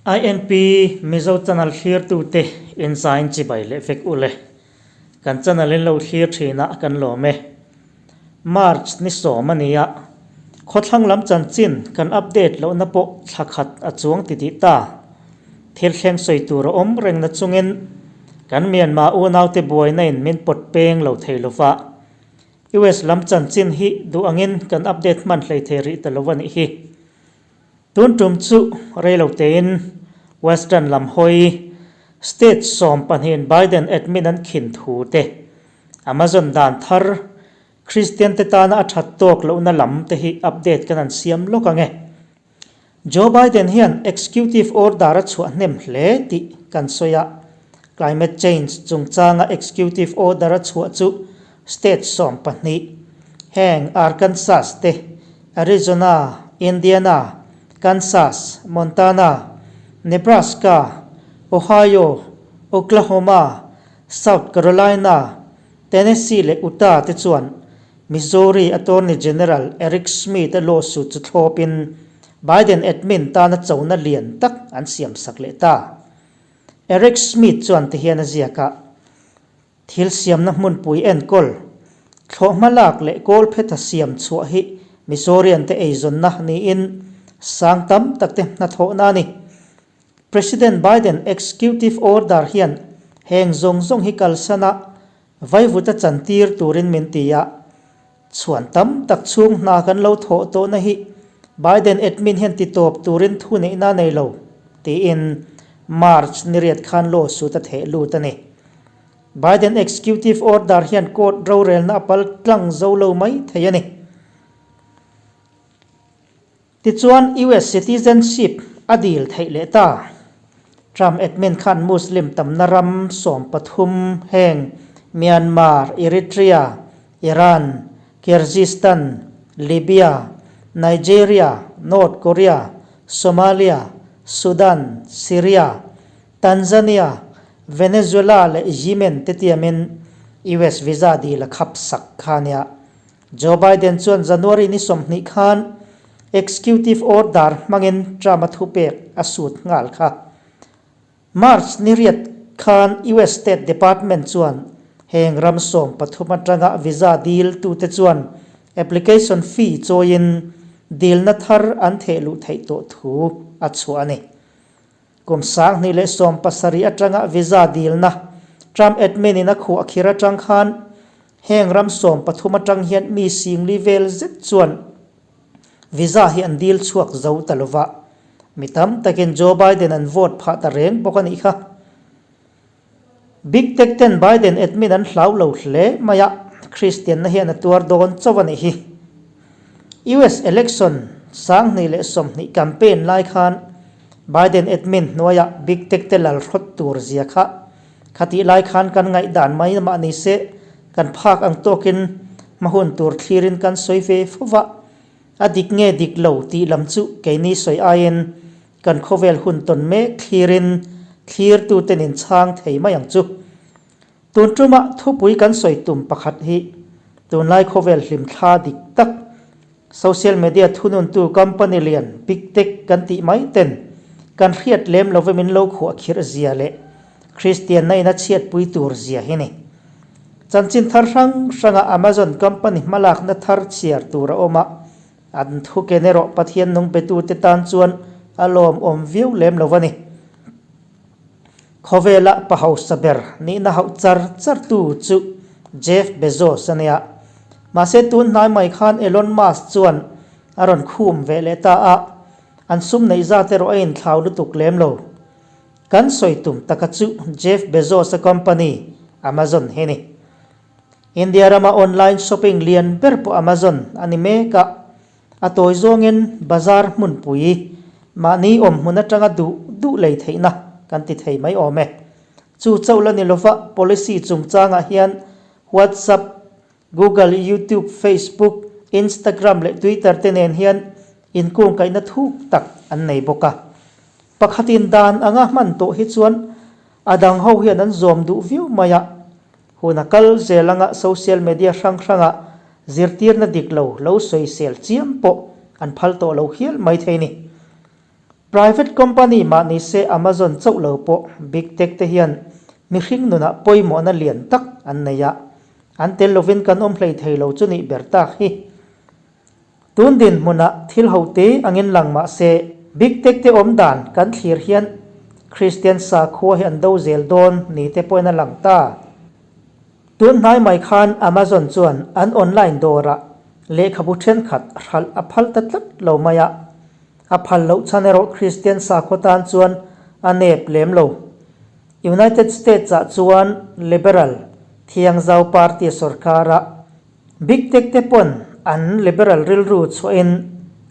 INP Mizo channel thlirtute inzain chibai leh vek u le. Kan channel in lo thlir thin a kan lawm e. March ni sawm a ni a, khawthlang lam chanchin kan update lohna pawh thla khat a chuang ti tih ta. Thil thleng sawi tur a awm reng na chungin kan Myanmar unaute buaina in min pawt peng lo thei lova. US lam chanchin hi duh angin kan update hman hlei thei rih ta lo a nih hi. Tun tum chu reilo tein Western lam hawi state sawmpahnihin Biden admin an khin thu te, Amazon dan thar Christian te tana a that tawk lohna lam te hi update kan han siam lawk ang e. Joe Biden hian executive order a chhuah hnem hle tih kan sawi a, climate change chungchanga executive order a chhuah chu state 12 heng Arkansas te, Arizona, Indiana, Kansas, Montana, Nebraska, Ohio, Oklahoma, South Carolina, Tennessee leh Utah te chuan Missouri Attorney General Eric Schmitt-a lawsuit chu thlawpin Biden admin tana chona lian tak an siamsak leh ta. Eric Schmitt chuan tihian a ziak a. Thil siamna hmunpui enkawl, thlawhhma lak leh kawl phetha siam chhuah hi Missourian te eizawnna niin sang tam tak te hnathawhna a ni. President Biden executive order hian heng zawng zawng hi kalsana vaivuta chantir turin min ti a, chhuan tam tak chhung hna kan lo thawh tawhna hi Biden admin hian ti tawp turin thuneihna a nei lo, tiin March niriat khan lawsuit a theh lut a ni. Biden executive order hian court rorelna a pal tlang zo lo mai thei a ni. Tichuan US citizenship a dil theih leh ta. Trump admin khan Muslim tamna ram 13 heng Myanmar, Eritrea, Iran, Kyrgyzstan, Libya, Nigeria, North Korea, Somalia, Sudan, Syria, Tanzania, Venezuela leh Yemen te tiamin US visa dil a khap sak kha nia. Joe Biden chuan January ni 20 khan executive order hmangin Trump-a thupek a sut nghal kha. March ni riat khan US State Department chuan heng ram 13 atanga visa dil tute chuan application fee chawiin dilna thar an thehluh theih tawh thu a chhuah a ni. Kum 2017 atanga visa dilna Trump admin in a khuah khir atang khan heng ram 13 atang hian mi singli vel zet chuan visa hi an dil chhuak zo ta lova. Mi tam takin Joe Biden an vote phah ta reng bawk a nih kha. Big Tech ten Biden admin an hlau lo hle mai a, Christian na hian a tuar dawn chauh a nih hi. US election 2020 campaign lai khan Biden admin hnuaiah Big Tech te lal hrawt tur zia kha khatih lai khan kan ngaihdan mai mah ni se kan phak ang tawkin hma hun tur thlirin kan sawi ve fo va, a dik nge dik lo tih lam chu keini sawi aiin Kan khawvel hun tawn mek thlirin thlirtuten in chhang thei mai ang chu. Tun tumah thupui kan sawi tum pakhat hi tunlai khawvel hlimthla dik tak, social media thununtu company lian Big Tech kan tih mai ten kan hriat lem love min lo khuah khirh zia leh Kristianna in a chhiatpui tur zia hi ni. Chanchin thar hrang hranga Amazon company hmalakna thar chhiar tur a awm a, An thuken erawh Pathian nung betute tan chuan a lawmawm viau lem lo a ni. Khawvela pa hausa ber nihna hauh char char tu chu Jeff Bezos a nia. Mahse tun hnai mai khan Elon Musk chuan a rawn khum ve leh ta a, an sum neih zat erawh a inthlau lutuk lem lo. Kan sawi tum taka chu Jeff Bezos-a company Amazon hi a ni. India rama online shopping lian ber pawh Amazon a ni mek a, a tawi zawngin bazar hmunpui mahni awm hmun atanga duh duh lei theihna kan ti thei mai awm e. Chu chauh la ni lova policy chungchangah hian WhatsApp, Google, YouTube, Facebook, Instagram leh Twitter te nen hian inkungkaihna thuk tak an nei bawk a. Pakhatin dan anga hman tawh hi chuan a dang ho hian an zawm duh viau mai a. Hun a kal zel anga social media hrang hranga zirtirna dik lo lo sawisel chiam pawh an phal tawh lo hial mai thei ni. Private company mah ni se Amazon chauh lo pawh Big Tech te hian mihring nunah pawimawhna lian tak an nei a, an tel lovin kan awm hlei thei lo chu nih ber tak hi. Tun dinhmunah thil ho te angin lang mah se Big Tech te awm dan kan thlir hian Kristian sakhua hi an do zel dawn ni te pawhin a lang ta. Tun hnai mai khan Amazon chuan an online dawrah lehkhabu thenkhat hralh a phal ta tlat lo mai a. A phal loh chhan erawh Kristian sakhaw tan chuan a nep lem lo. United States-ah chuan Liberal thiangzau party sorkara Big Tech te pawn an Liberal rilru chhuahin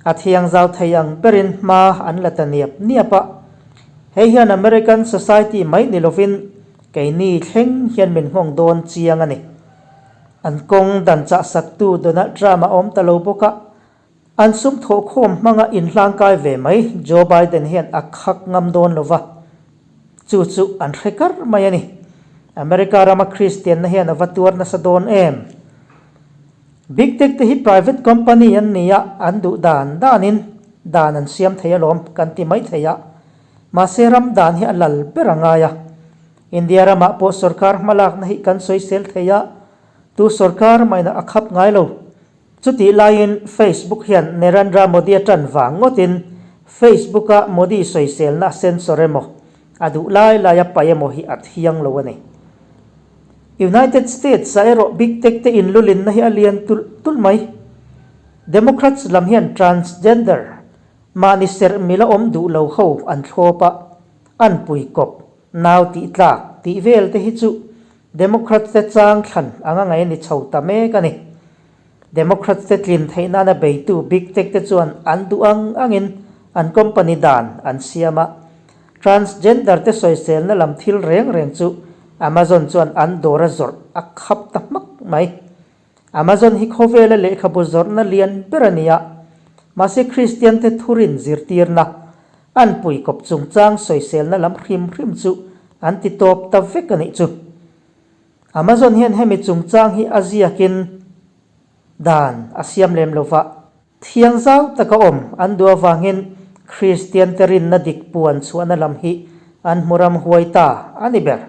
a thiangzau thei ang berin hma an la ta niap niap a. Hei hian American society mai ni lovin keini thleng hian min nghawng dawn chiang a ni. An kawng dan chahsaktu Donald Trump a awm ta lo bawk a. An sum thawhkhawm hmanga inhlangkai ve mai Joe Biden hian a khak ngam dawn lo va, chu chu an hre kar mai a ni. America rama Kristianna hian a va tuar nasa dawn em? Big Tech te hi private company an ni a, an duh dan danin dan an siam thei alawm kan ti mai thei a. Mahse ram dan hi a lal ber a ngai a. India ramah pawh sorkar hmalakna hi kan sawisel thei a, tu sorkar maina a khap ngai lo. Chutih laiin Facebook hian Narendra Modi a ṭan vang ngawtin Facebook-a Modi sawiselna censor emaw, a duh lai laia paih emaw hi a thiang lo a ni. United States-ah erawh Big Tech te inlulinna hi a lian tulh tulh mai. Democrats lam hian transgender, mahni serh mila awm duh lo ho an thlawp a, an pui kawp, nau tih tlak tih vel te hi chu Democrats te chang thlan anga ngaih a ni chho ta mek a ni. Democrats te tlin theih nana beitu Big Tech te chuan an duh ang angin an company dan an siam a. Transgender te sawiselna lam thil reng reng chu Amazon chuan an dawr a zawrh a khap ta hmak mai. Amazon hi khawvela lehkhabu zawrhna lian ber a ni a, mahse Kristian te thurin zirtirna, an puikawp chungchang sawiselna lam hrim hrim chu an ti tawp ta vek a nih chu. Amazon hian hemi chungchang hi a ziakin dan a siam lem lo va, thiang zau taka awm an duh avangin Kristian te rinna dik puan chhuahna lam hi an hmu ram huai ta a ni ber.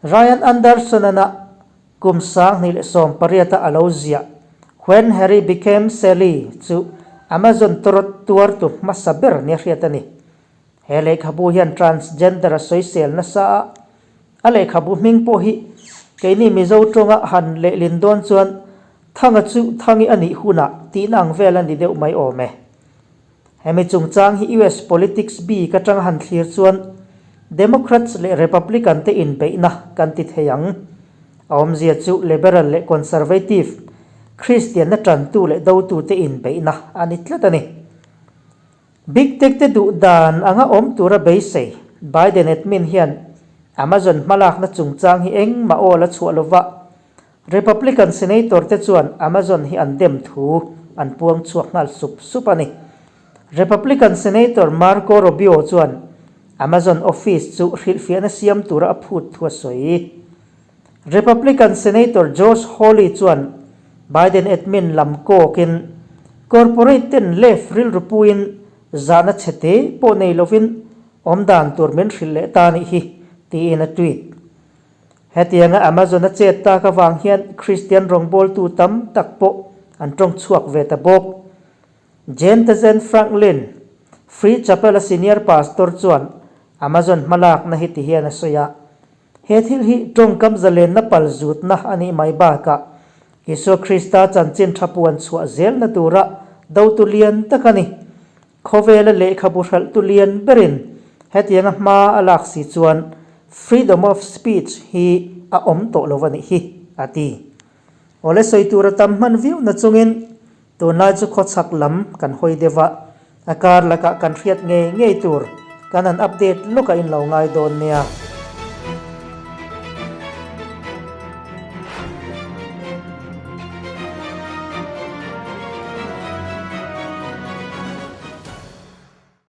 Ryan Anderson-an a kum 2018-a a lo ziah When Harry Became Sally chu Amazon tawrawt tuartu hmasa ber nia hriat a ni. He lehkhabu hian transgender a sawisel nasa a, a lehkhabu hming pawh hi keini Mizo tawnga han lehlin dawn chuan Thanga chu Thangi a nih hunah tihna ang vel a ni deuh mai awm e. Hemi chungchang hi US politics bik atanga han thlir chuan Democrats leh Republican te inbeihna kan ti thei ang. A awmzia chu Liberal leh Conservative, Kristianna tantu leh dotu te inbeihna a ni tlat a ni. Big Tech te duh dan anga awm tura beisei Biden admin hian Amazon hmalakna chungchang hi engmah awl a chhuah lova, Republican Senator te chuan Amazon hi an dem thu an puang chhuak nghal sup sup a ni. Republican Senator Marco Rubio chuan Amazon office chu hrilhfiahna siam tura a phut thu a sawi. Republican Senator Josh Hawley chuan Biden admin lam kawkin corporate ten left rilru puiin zahna chhete pawh nei lovin awmdan tur min hrilh leh ta nih hi, tiin a tweet. Hetianga Amazon a chet tak avang hian Kristian rawngbawltu tam tak pawh an tawng chhuak ve ta bawk. Jane Tezen Franklin, Free Chapel-a senior pastor chuan Amazon hmalakna hi ti hian a sawi a, He thil hi tawngkam zalenna pal zutna a nih mai bakah Isua Krista chanchin tha puan chhuah zelna tura dotu lian tak a ni. Khawvela lehkhabu hralhtu lian berin hetianga hma a lak si chuan freedom of speech hi a awm tawh lo a nih hi, a ti. Awle sawi tura tam hman viau na chungin tunlai chu khawchhak lam kan hawi deuh a, a kar lakah kan hriat ngei ngei tur kan han update lawk a in lo ngai dawn nia.